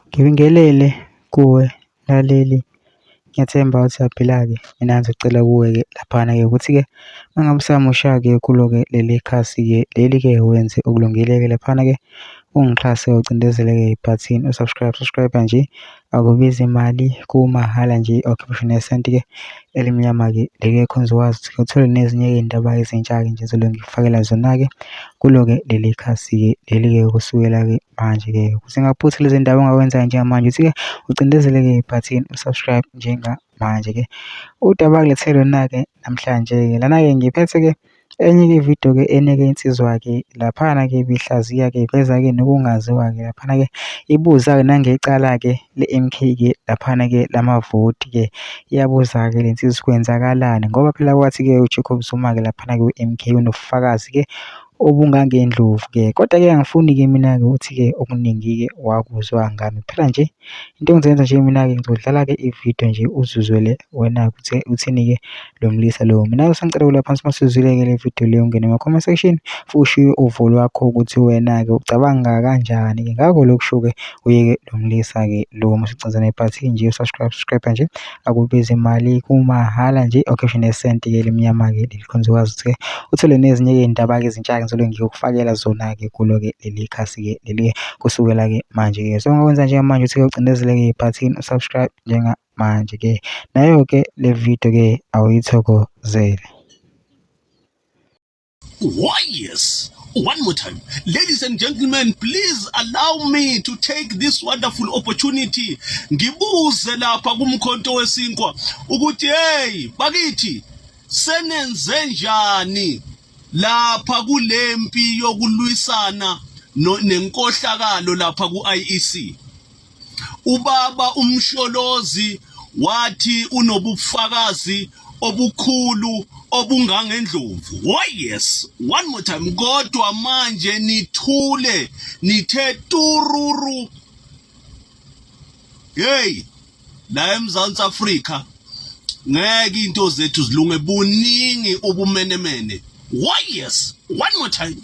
Ngibingelele kuwe mlaleli, ngiyathemba ukuthi uyaphila-ke. Mina ngizocela kuwe-ke laphana-ke ukuthi-ke uma ngabe usamusha-ke kulo-ke leli khasi-ke leli-ke wenze okulungile-ke laphana-ke ungixhase ucindezele-ke ibhathini subscribe nje, akubizi imali, kumahhala nje awukhiphi nesenti-ke elimnyama-ke leli khonza ukwazi ukuthi uthole nezinye iy'ndaba ezintsha-ke nje ezobe ngikufakela zona-ke kulo-ke leli khasi-ke leli-ke kusukela-ke manje-ke ukuze ngaphuthi lezi ndaba ongakwenza njengamanje ukuthi-ke ucindezele-ke ibhathini subscribe njengamanje-ke. Udaba kulethele lona-ke namhlanje-ke lana-ke ngiphethe-ke enye-ke ividiyo-ke eneke insizwa-ke laphana-ke ibihlaziya-ke iveza-ke nokungaziwa-ke laphana-ke ibuza-ke nangecala-ke le-M_K-ke laphana-ke lamavoti-ke iyabuza-ke le nsizwa kwenzakalani ngoba phela kwathi-ke uJacob Zuma-ke laphana-ke u-M_K unobufakazi-ke obungangendlovu-ke kodwa-ke angifuni-ke mina-ke ukuthi-ke okuningi-ke wakuzwa ngami phela nje into engizoyenza nje mina-ke ngizodlala-ke ividiyo nje uzuzwele wena ukuthi uthini-ke lo mlisa lo. Mina-ke sengicela kula phansi masuzwile-ke le vidiyo leyo ungene ema-comment section futhi ushiye uvo lwakho ukuthi wena-ke ucabanga kanjani-ke ngako lokhu kusho-ke uye-ke lo mlisa-ke lo masucindezela ibhathini nje subscribe nje akubizi imali kumahhala nje awukhiphi nesenti-ke elimnyama-ke likhonza ukwazi ukuthi-ke uthole nezinye-ke iy'ndaba-ke ezintsha-ke ngizobe ngiyokufakela zona-ke kulo-ke leli khasi-ke leli kusukela-ke manje-ke. So ngakwenza njengamanje ukuthi-ke ucindezele-ke ibhathini subscribe njengamanje-ke nayo-ke le vidiyo-ke awuyithokozele. Why yes, one more time. Ladies and gentlemen, please allow me to take this wonderful opportunity. Ngibuze lapha kumkhonto wesinkwa ukuthi hey, bakithi senenze njani lapha kulempi yokulwisana nenkohlakalo lapha ku-IEC. Ubaba umsholozi wathi unobufakazi obukhulu obungangendlovu. Why yes, one more time. Kodwa manje nithule, nithe tururu. Hey, la eMzansi Afrika ngeke into zethu zilunge, buningi ubumenemene. Why yes, one more time.